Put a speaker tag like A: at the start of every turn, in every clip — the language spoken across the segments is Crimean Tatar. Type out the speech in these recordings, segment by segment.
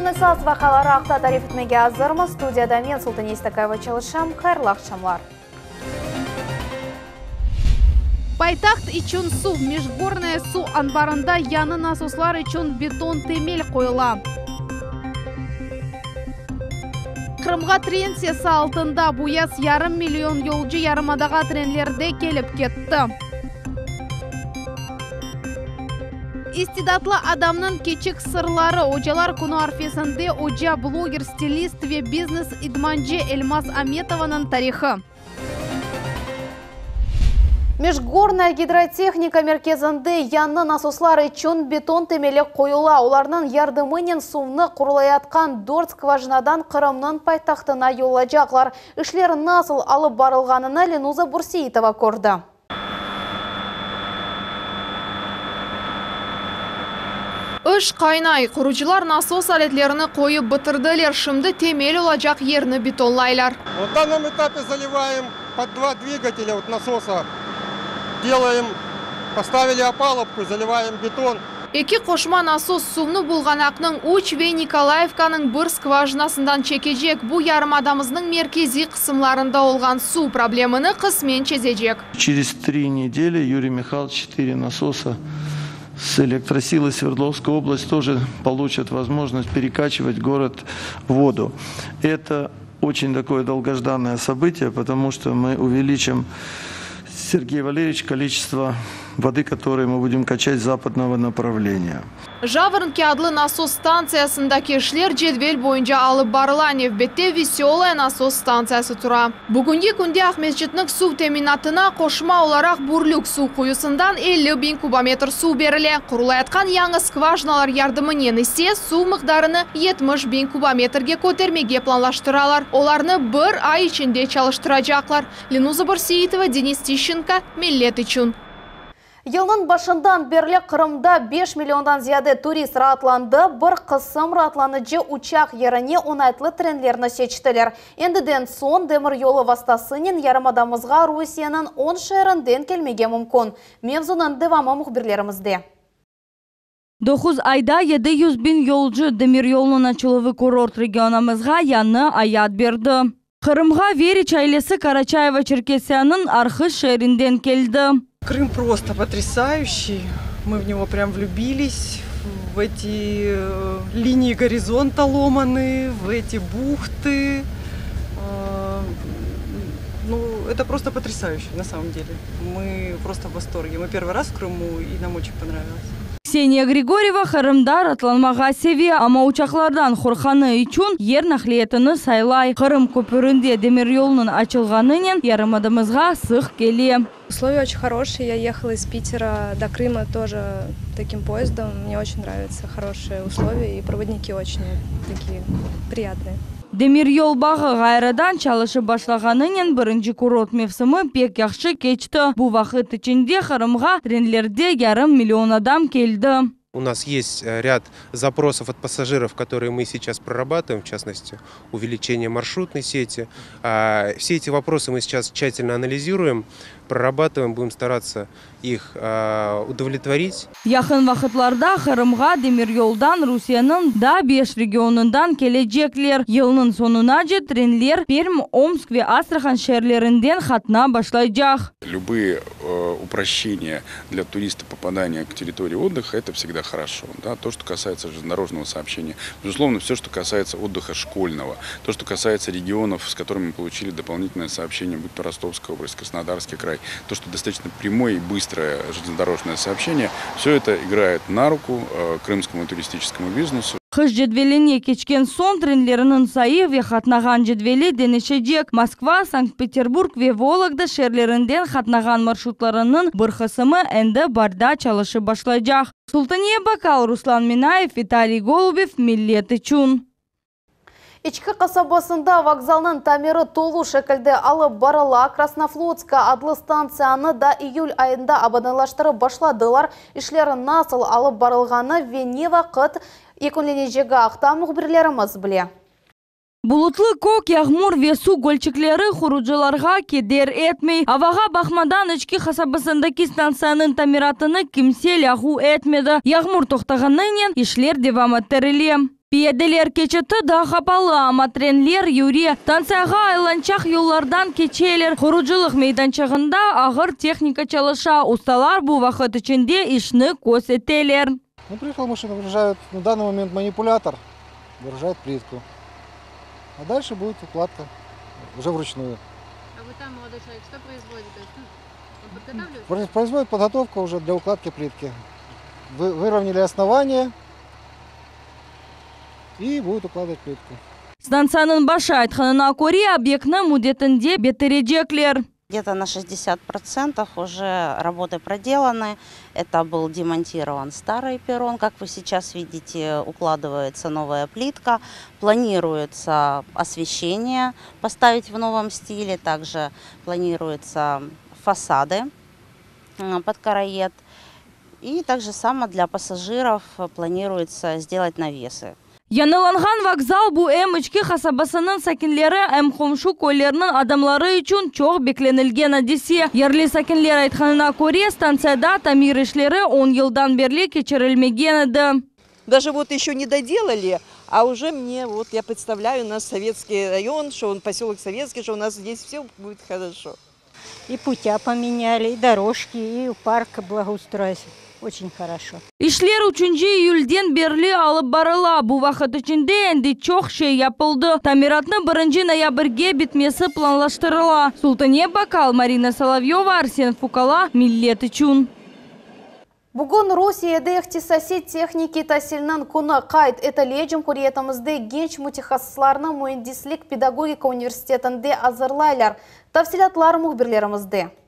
A: Künniñ esas vaqiaları aqta tarif etmege azırmız. Studiyada men, Sultaniye İstakayeva, çalışam. Hayırlı aqşamlar. Paytaht içün suv, Mejgornaya suv anbarında yañı nasoslar içün beton temel qoyula. Qırımğa tren sesi altında, bu yaz yarım million yolcu yarımadağa trenlerde kelip ketti. İstidatlı adamnıñ kiçik sırları, Ocalar künü arfesinde oca, bloger, stilist ve biznes-idmancı Elmaz Ametovanıñ tarihı. Mejgornaya gidrotehnika merkezinde yañı nasoslar içün beton temeli qoyula. Olarnıñ yardımınen suvnı qurulayatqan dört skvajinadan Qırımnıñ paytahtına yollacaqlar. İşler nasıl alıp barılğanını Lenuza Bürseitova kördi.
B: İş qaynay. Qurucılar nasos aletlerini qoyıp bitirdiler, şimdi temel olacaq yerni betonlaylar.
C: В данном этапе заливаем под два двигателя вот насоса делаем, поставили опалубку, заливаем бетон.
B: Eki qoşma nasos suvnı Bulğanaqnıñ üç ve Nikolayevkanıñ bir skvajinasından çekecek, bu yarımadamıznıñ merkeziy qısımlarında olğan suv problemini qısmen çezecek.
D: Через три недели Юрий Михайлович четыре насоса с электросилы Свердловской области тоже получат возможность перекачивать город воду. Это очень такое долгожданное событие, потому что мы увеличим, Сергей Валерьевич, количество воды, которую мы будем качать с западного направления.
B: Javornki adlı nasos stantsiyasındaki işler cedvel boyunca alıp barıla, nevbette Vesölaya nasos stantsiyası tura. Bugünki künde Aqmescitniñ suv teminatına qoşma olaraq Bürlük suv quyusından 50 biñ kubometr suv berile, qurulayatqan yañı skvajinalar yardımınen ise suv miqdarını 70 biñ kubometrge kötermege planlaştıralar. Olarnı bir ay içinde çalıştıracaqlar. Lenuza Bürseitova, Denis Tişçenko, Millet içün.
A: Yılnıñ başından berli Qırımda 5 milliondan ziyade turist raatlandı, bir qısım raatlanıcı uçaq yerine oñaytlı trenlerni seçtiler. Endiden soñ demiryolu vastasınen yarımadamızğa Rusiyeniñ 10 şeerinden kelmege mümkün. Mevzunıñ devamı mühbirlerimizde.
E: 9 ayda 700 biñ yolcu demiryolnıñ açıluvı kurort regionımızğa yañı ayat berdi. Qırımğa Veriç ailesi Karaçayevo-Çerkessiyanıñ Arhız şeerinden keldi.
F: Крым просто потрясающий. Мы в него прям влюбились, в эти э, линии горизонта ломаные, в эти бухты. Э, ну, это просто потрясающе, на самом деле. Мы просто в восторге. Мы первый раз в Крыму, и нам очень понравилось.
E: Kseniya Grigoriyeva Qırımda raatlanmağa seve, amma uçaqlardan qorqqanı içün yer naqliyatını saylay. Qırım köpürinde demiryolnıñ açılğanınen yarımadamızğa sıq kele.
G: Условия очень хорошие. Я ехала из Питера до Крыма тоже таким поездом. Мне очень нравятся хорошие условия и проводники очень такие приятные.
E: Demiryol bağı ğayrıdan çalışıp başlağanınen birinci kurort mevsimi pek yahşı keçti. Bu vaqıt içinde Qırımğa trenlerde yarım million adam keldi.
H: У нас есть э, ряд запросов от пассажиров, которые мы сейчас прорабатываем, в частности, увеличение маршрутной сети. Все эти вопросы мы сейчас тщательно анализируем, прорабатываем, будем стараться их удовлетворить.
E: Yaqın vaqıtlarda Qırımğa demiryoldan Rusiyeniñ daa 5 regionından kelecekler. Yılnıñ soñunace trenler Perm, Omsk ve Astrahan şeerlerinden qatnap başlaycaq.
I: Любые э, упрощения для туриста попадания к территории отдыха – это всегда хорошо. Да? То, что касается железнодорожного сообщения, безусловно, все, что касается отдыха школьного, то, что касается регионов, с которыми мы получили дополнительное сообщение, будь то Ростовская область, Краснодарский край, то, что достаточно прямое и быстрое железнодорожное сообщение, все это играет на руку э, крымскому туристическому бизнесу.
E: Qış cedveline keçken soñ trenleriniñ sayı ve qatnağan cedveli deñişecek. Moskva, Sankt-Peterburg ve Vologda şeerlerinden qatnağan marşrutlarınıñ bir qısmı endi baarde çalışıp başlaycaq. Sultaniye Bakal, Ruslan Minayev, Vitaliy Golubev, Millet içün.
A: İçki qasabasında vokzalnıñ tamiri tolu şekilde alıp barıla. Krasnoflotskaya adlı stantsiyanı da iyül ayında abadanlaştırıp başladılar. İşler nasıl alıp barılğanı ve ne vaqıt yekünlenecegi aqta mühbirlerimiz bile.
E: Bulutlı kök, yağmur ve suv gölçikleri qurucılarğa keder etmey. Avağa baqmadan İçki qasabasındaki stantsiyanıñ tamiratını kimse lâğu etmedi. Yağmur toqtağanınen işler devam ettirile. Piyadeler keçiti daa qapalı, amma trenler yüre. Stantsiyağa aylançaq yollardan keçeler. Qurucılıq meydançığında ağır tehnika çalışa, ustalar bu vaqıt içinde işni köz eteler.
J: Ну, приехала машина, выгружают на данный момент манипулятор, выгружает плитку. А дальше будет укладка уже вручную.
K: А вот там молодой человек что производит? То есть, ну, он подготавливает?
J: Производит подготовку уже для укладки плитки. Вы, выровняли основание и будет укладывать плитку.
E: Stantsiyanıñ başı aytqanına köre, obyektni müddetinde bitirecekler.
L: Где-то на 60% уже работы проделаны. Это был демонтирован старый перрон, как вы сейчас видите, укладывается новая плитка. Планируется освещение поставить в новом стиле, также планируются фасады под короед. И также само для пассажиров планируется сделать навесы.
E: Yañılanğan vokzal bu em İçki qasabasınıñ sakinleri, em qomşu köylerniñ adamları içün çoq beklenilgen adise. Yerli sakinler aytqanına köre, stantsiyada tamir işleri 10 yıldan berli keçirilmegen edi.
M: Даже вот еще не доделали, а уже мне, вот я представляю наш советский район, что он поселок Советский, что у нас здесь все будет хорошо.
N: И путя поменяли, и дорожки, и парк благоустроили. Очень хорошо.
E: İşler 3 iyülden berli alıp barıla. Bu vaqıt içinde endi çoq şey yapıldı. Tamiratnı 1 noyabrge bitmesi planlaştırıla. Sultaniye Bakal, Marina Solovyova, Arsen Fukala, Millet içün.
A: Bugün Rusiyede ihtisasiy tehnikiy tasilniñ künü qayd etile. Cumhuriyetimizde genç mütehassıslarnı müendislik pedagogika universitetinde azırlaylar. Tafsilâtlar mühbirlerimizde.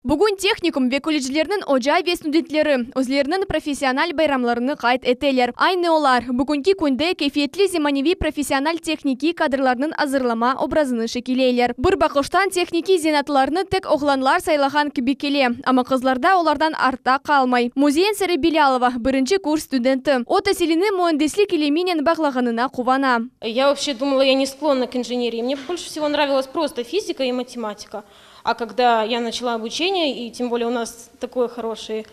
B: Bugün tehnikum ve kolleclerniñ oca ve studentleri özleriniñ professional bayramlarını qayd eteler. Aynı olar bugünki künde keyfiyetli zemaneviy professional tehnikiy kadrlarnıñ azırlama obrazını şekilleyler. Bir baqıştan tehnikiy zenaatlarnı tek oğlanlar saylağan kibi kele, amma qızlar da olardan artta qalmay. Müzeyyen Bilâlova birinci kurs studenti. O tasilini müendislik iliminen bağlağanına quvana.
O: Я вообще думала, я не склонна к инженерии. Мне больше всего нравилась просто физика и математика. А когда я начала обучение, и тем более у нас такой хороший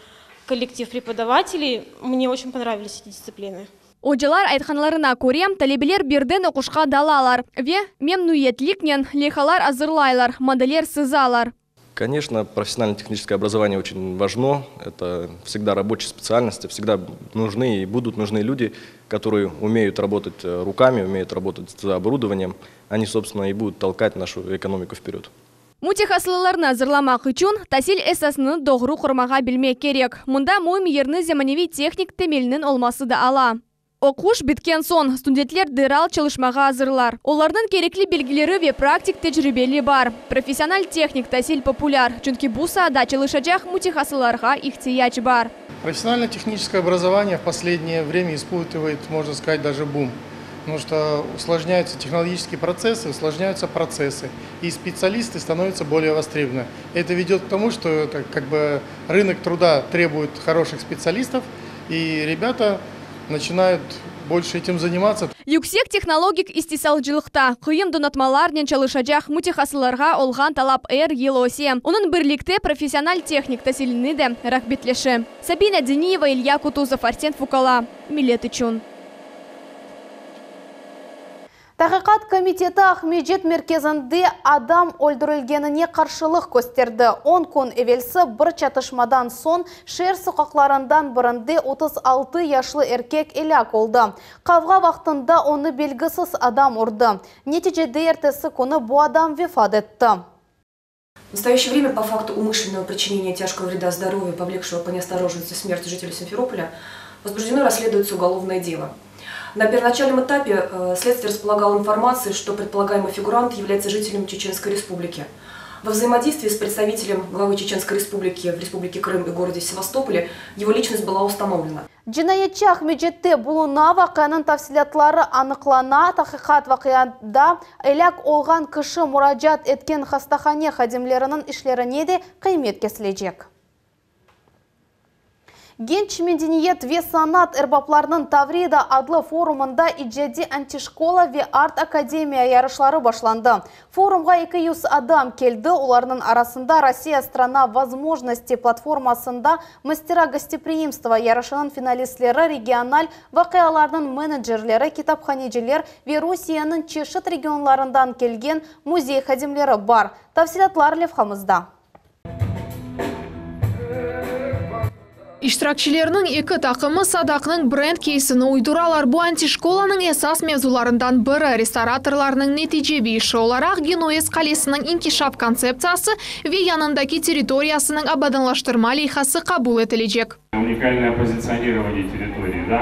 O: коллектив преподавателей, мне очень понравились эти дисциплины.
B: Ocalar aytqanlarına köre, talebeler birden oquşqa dalalar ve memnüniyetliknen leyhalar azırlaylar, modeller sızalar.
P: Конечно, профессионально-техническое образование очень важно. Это всегда рабочие специальности, всегда нужны и будут нужны люди, которые умеют работать э, руками, умеют работать с оборудованием. Они, собственно, и будут толкать нашу экономику вперед.
B: Mütehassıslarnı azırlamaq içün tasil esasını doğru qurmağa bilmek kerek. Mında müim yerni zemaneviy tehnik temeliniñ olması da ala. Oquş bitken soñ studentler deral çalışmağa azırlar. Olarnıñ kerekli bilgileri ve praktik tecribeleri bar. Professional tehnik tasil populâr, çünki bu saada çalışacaq mütehassıslarğa ihtiyac bar.
Q: Профессионально-техническое образование в последнее время испытывает, можно сказать, даже бум. Потому что усложняются технологические процессы, усложняются процессы, и специалисты становятся более востребованы. Это ведет к тому, что это, как бы, рынок труда требует хороших специалистов, и ребята начинают больше этим заниматься.
B: Yüksek tehnologik istisalcılıqta qıyın donatmalarnen çalışacaq mütehassıslarğa olğan talap er yıl öse. Onen birlikte professional tehnik tasilini de rağbetleşe. Sabina Дениева, Илья Кутузов, Арсен Фукала. Millet içün.
A: Taqiqat komiteti Aqmescit merkezinde adam öldürilgenine qarşılıq kösterdi. 10 kün evelsi bir çatışmadan soñ şeer soqaqlarından birinde 36 yaşlı erkek elâk oldı. Qavğa vaqtında onı belgisiz adam urdı. Neticede ertesi künü bu adam vefat etti.
R: В настоящее время по факту умышленного причинения тяжкого вреда здоровью, повлекшего по неосторожности смерть жителя Симферополя, возбуждено и расследуется уголовное дело. На первоначальном этапе э, следствие располагало информацией, что предполагаемый фигурант является жителем Чеченской Республики. Во взаимодействии с представителем главы Чеченской Республики в Республике Крым и городе Севастополе его личность была установлена.
A: Cinayetçi Aqmescitte buluna vaqianıñ tafsilâtları aniqlana. Taqiqat vaqiada elâk olğan kişi muracaat etken hastahane hadimleriniñ işlerine de qıymet kesilecek. Genç medeniyet ve sanat erbaplarınıñ Tavrida adlı forumında icadiy antişkola ve art-akademiya yarışları başlandı. Forumğa 200 adam keldi, olarnıñ arasında Rossiya strana vozmojnostey platformasında Mastera gostepriimstva yarışınıñ finalistleri, regional vaqialarnıñ menecerleri, kitaphaneciler ve Rusiyeniñ çeşit regionlarından kelgen müzey hadimleri bar. Tafsilâtlar levhamızda.
B: İştirakçilerniñ eki taqımı Sadaqnıñ brend keysini uyduralar. Bu antişkolanıñ esas mevzularından biri, restoratorlarnıñ neticeviy işi olaraq Genuez qalesiniñ inkişaf kontseptsiyası ve yanındaki territoriyasınıñ abadanlaştırma leyhası qabul etilecek.
S: Unikalnoye pozitsionirovaniye territoriyi, da?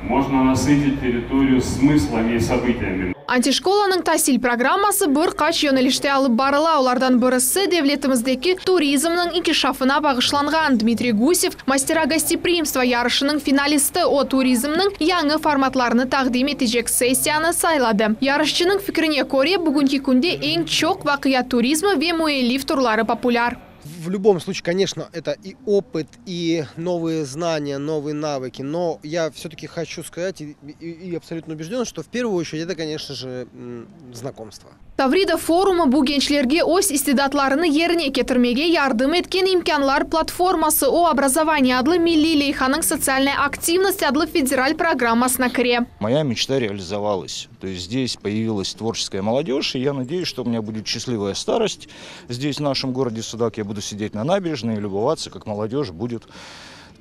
S: Mojno nasıtit territoriyu smıslami i sobıtiyami.
B: Antişkolanıñ tasil programması bir qaç yönelişte alıp barıla, olardan birisi devletimizdeki turizmniñ inkişafına bağışlanğan. Dmitriy Gusev, Mastera gostepriimstva yarışınıñ finalisti, o, turizmniñ yañı formatlarını taqdim etecek sessiyanı sayladı. Yarışçınıñ fikrine köre, bugünki künde eñ çoq vaqia turizmi ve müellif turları populâr.
T: В любом случае, конечно, это и опыт, и новые знания, новые навыки, но я все-таки хочу сказать и, и, и абсолютно убежден, что в первую очередь это, конечно же, знакомство.
B: Tavrida forumı bu gençlerge öz istidatlarını yerine ketirmege yardım etken imkânlar platforması, o, Obrazovaniye adlı milliy leyhanıñ Sotsialnaya aktivnost adlı federal programmasına kire.
U: Моя мечта реализовалась. То есть здесь появилась творческая молодежь, и я надеюсь, что у меня будет счастливая старость. Здесь, в нашем городе Судак, я буду сидеть на набережной и любоваться, как молодежь будет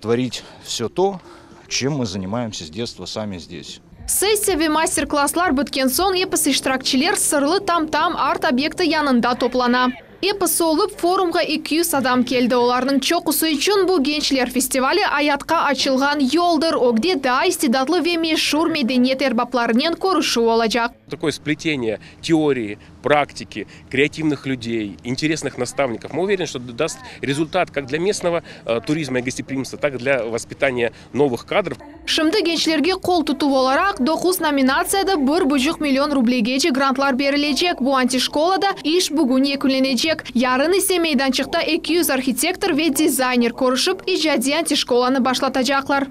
U: творить все то, чем мы занимаемся с детства сами здесь.
B: Sessiya ve master-klasslar bitken soñ episi iştirakçiler Sırlı tam-tam art-obyekti yanında toplana. Episi olıp forumğa 200 adam keldi. Olarnıñ çoqusı içün bu gençler festivali ayatqa açılğan yoldır, ögde daa istidatlı ve meşur medeniyet erbaplarınen körüşüv olacaq.
V: Такое сплетение теории, практики, креативных людей, интересных наставников, мы уверены, что даст результат как для местного туризма и гостеприимства, так и для воспитания новых кадров.
B: Şimdi gençlerge qol tutuv olaraq doquz nominatsiyada bir buçuq million rublegece grantlar berilecek. Bu antişkolada iş bugün yekünlenecek. Yarın ise meydançıqta 200 arhitektor ve dizayner körüşip, icadiy antişkolanı başlatacaqlar.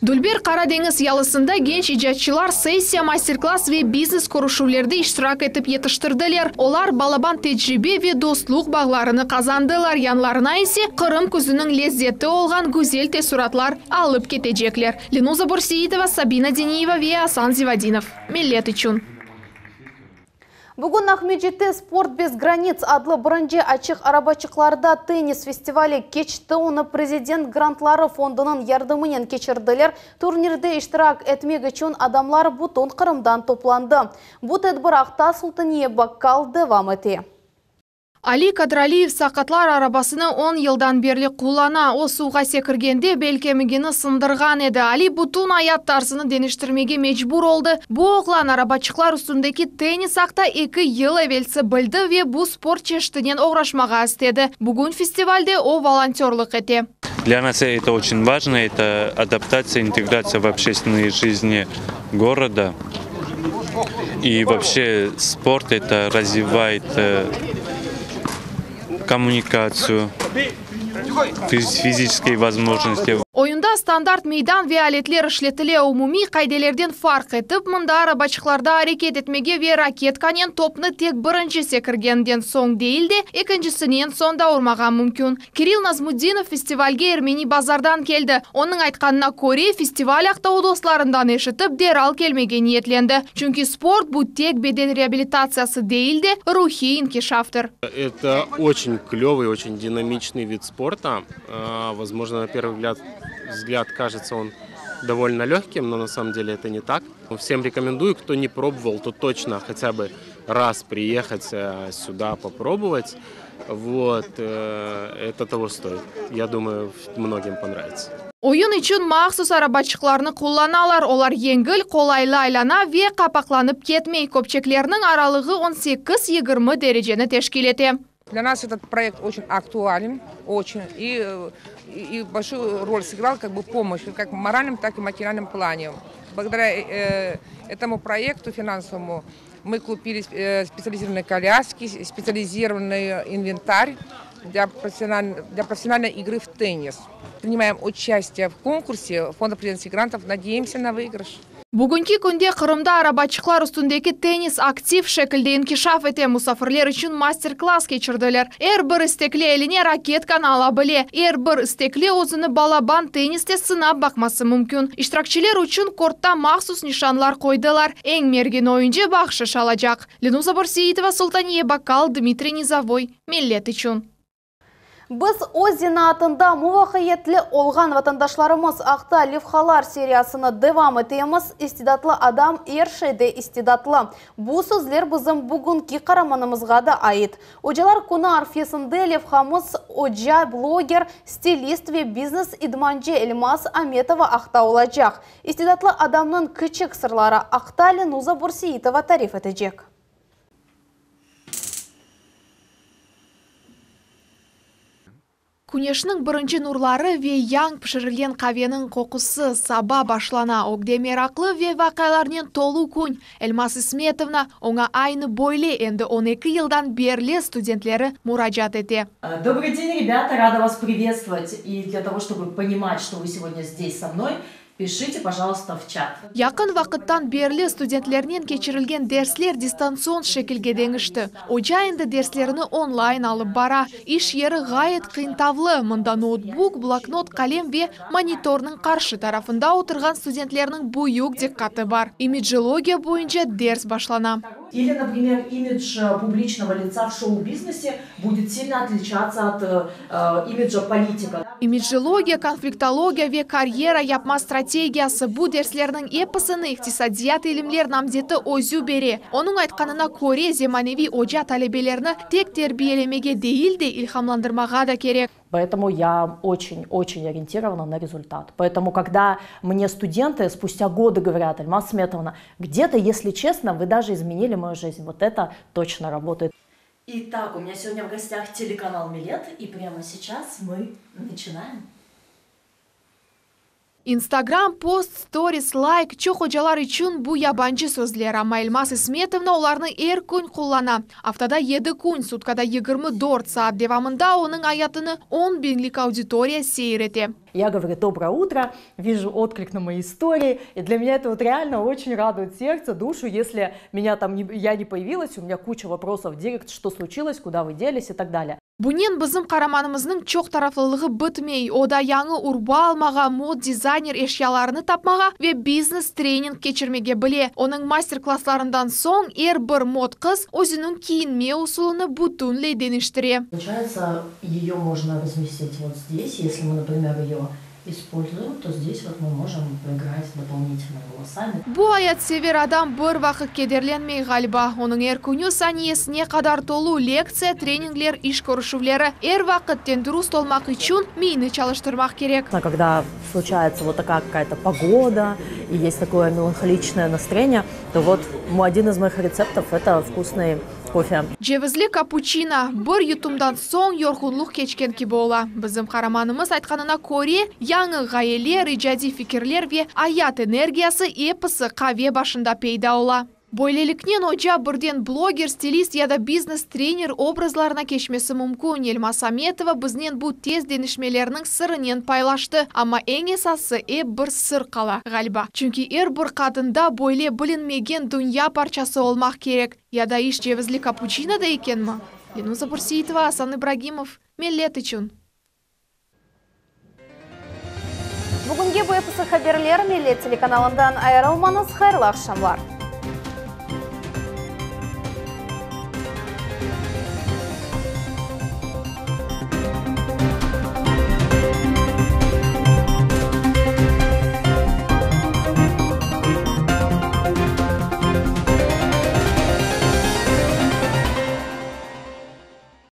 B: Dülber Qara deñiz yalısında genç icatçılar sessiya, master-klass ve biznes körüşüvlerde iştirak etip yetiştirdiler. Olar balaban tecribe ve dostluq bağlarını qazandılar, yanlarına ise Qırım küzüniñ lezzeti olğan güzel teessuratlar alıp ketecekler. Lenuza Börseitova, Sabina Deniyeva ve Asan Zivadinov. Millet içün.
A: Bugün Aqmescitte Sport bez granits adlı birinci açıq arabaçıqlarda tennis festivali keçti. Onı Prezident grantları fondunıñ yardımınen keçirdiler. Turnirde iştirak etmek içün adamlar bütün Qırımdan toplandı. Bu tedbir aqta Sultaniye Bakkal devam ete.
B: Ali Kadraliyev saqatlar arabasını on yıldan berli qullana. O, suvğa sekirgende bel kemigini sındırğan edi. Ali bütün ayat tarzını deñiştirmege mecbur oldı. Bu oğlan arabaçıqlar üstündeki tennis aqta eki yıl evelsi bildi ve bu sport çeşitinen oğraşmağa istedi. Bugün festivalde o, volontörlıq ete.
S: Для нас это очень важно, это адаптация, интеграция в общественной жизни города. И вообще спорт это развивает коммуникацию, физические возможности.
B: Oyunda standart meydan ve aletler işletile, umumiy qaidelerden farq etip, mında arabaçıqlarda areket etmege ve raketkanen topnı tek birinci sekirgenden soñ değil de, ekincisinen soñ da urmağa mümkün. Kirill Nazmutdinov festivalge Ermeni Bazardan keldi. Onıñ aytqanına köre, festival aqta o dostlarından eşitip, deral kelmege niyetlendi. Çünki sport bu tek beden reabilitatsiyası değil de, ruhiy inkişaftır.
W: Это очень клевый, очень динамичный вид спорта. Возможно, на первый взгляд, взгляд кажется он довольно легким, но на самом деле это не так. Всем рекомендую, кто не пробовал, то точно хотя бы раз приехать сюда попробовать. Вот, это того стоит. Я думаю, многим понравится.
B: Oyun içün mahsus arabaçıqlarnı qullanalar. Olar yengil, qolaylı aylana ve qapaqlanıp ketmey. Köpçeklerniñ aralığı 18-20 dereceni teşkil ete.
X: Для нас этот проект очень актуален, очень, и, и большую роль сыграл как бы помощь как в моральном, так и в материальном плане. Благодаря э, этому проекту финансовому мы купили э, специализированные коляски, специализированный инвентарь. для профессиональной игры в теннис. Принимаем участие в конкурсе Фонда президентских грантов, надеемся на выигрыш.
B: Bugünki künde Qırımda arabaçıqlar üstündeki tennis aktiv şekilde inkişaf ete, musafirler içün master-klass keçirdiler. Er bir istekli eline raketkanı ala bile, er bir istekli özüni balaban tenniste sınap baqması mümkün. İştirakçiler içün kortta mahsus nişanlar qoydılar, eñ mergin oyuncı bahşış alacaq. Lenuza Börseitova, Sultaniye Bakal, Dmitriy Nizovoy, Millet içün.
A: Biz öz zenaatında muvafaqiyetli olğan vatandaşlarımız aqta levhalar seriyasını devam etemiz. İstidatlı adam er şeyde istidatlı. Bu sözler bizim bugünki qaramanımızğa da ait. Ocalar künü arfesinde levhamız oca, bloger, stilist ve biznes-idmancı Elmaz Ametova aqta olacaq. İstidatlı adamnıñ kiçik sırları aqta Lenuza Börseitova tarif etecek.
B: Küneşniñ birinci nurları ve yañ pişirilgen qaveniñ qoqusı, saba başlana, ögde meraqlı ve vaqialarnen tolu kün. Elmaz İsmetovna, oña aynı böyle endi on eki yıldan berli studentleri muracaat ete.
C: Добрый день, ребята, рада вас приветствовать. И для того, чтобы понимать, что вы сегодня здесь со мной, Pişite, pojaloysta, v çat.
B: Yaqın vaqıttan berli studentlernen keçirilgen dersler distantsion şekilge deñişti. Oca endi derslerini onlayn alıp bara. İş yeri ğayet qıyıntavlı, mında noutbuk, bloknot, qalem ve monitornıñ qarşı tarafında oturğan studentlerniñ büyük diqqatı bar. İmidjologiya boyunca ders başlana.
C: Ili, naprimer, imidj publiçnogo litsa v şou-biznese budet silno otliçatsya ot imidja politika.
B: İmidjologiya, konfliktologiya ve karyera yapma strategiyası, bu derslerniñ episini iqtisadiyat ilimler namzeti özü bere. Onıñ aytqanına köre, zemaneviy oca talebelerni tek terbiyelemege değil de, ilhamlandırmağa da kerek.
C: Poetomu ya oçen, oçen orientirovana na rezultat. Poetomu, kogda mne studentı spustya godı govorât, Elmaz Smetovna, gde-to, esli çestno, vı daje izmenili moyu jizn, vot eto toçno rabotaet. Итак, у меня сегодня в гостях телеканал Millet, и прямо сейчас мы начинаем.
B: Instagram, post, stories, layk, çoq ocalar içün bu yabancı sözler, amma Elmaz İsmetovna olarnı er kün qullana. Aftada yedi kün, sutkada 24 saat devamında onıñ ayatını on biñlik auditoriya seyir ete.
C: Я говорю, доброе утро, вижу отклик на мои истории, и для меня это вот реально очень радует сердце, душу, если меня там не, я не появилась, у меня куча вопросов в директ, что случилось, куда вы делись и так далее.
B: Bunen bizim qaramanımıznıñ çoq taraflılığı bitmey, o da yañı urba almağa, mod, dizayner eşyalarını tapmağa ve biznes-trening keçirmege bile. Onıñ master-klasslarından soñ er bir mod qız özüniñ kiyinme usulını bütünley deñiştire.
C: Получается, ее можно разместить вот здесь. Если мы, например, ее используем, то здесь вот мы можем поиграть дополнительно волосами.
B: Bu ayatsever adam bir vaqıt kederlenmey, ğaliba. Onıñ er künü saniyesine qadar tolu, lektsiya, treningler, iş körüşüvleri. Er vaqıt tendürist olmaq içün miyni çalıştırmaq kerek.
C: Когда случается вот такая какая-то погода и есть такое меланхоличное настроение, то вот один из моих рецептов – это вкусный кофе.
B: Cevizli kapuçino, bir yutumdan soñ yorğunluq keçken kibi ola. Bizim qaramanımız aytqanına köre, yañı ğayeler, icadiy fikirler ve ayat energiyası episi qave başında peyda ola. Böyleliknen oca birden bloger, stilist ya da biznes-trener obrazlarına keçmesi mümkün. Elmaz Ametova biznen bu tez deñişmelerniñ sırınen paylaştı. Amma eñ esası ep bir sır qala, ğaliba. Çünki er bir qadında böyle bilinmegen dünya parçası olmaq kerek. Ya da iş cevizli kapuçinoda ekenmi? Lenuza Börseitova, Asan İbragimov, Millet içün.
A: Bugünge bu episi haberler, Millet telekanalından ayırılmañız, hayırlı aqşamlar.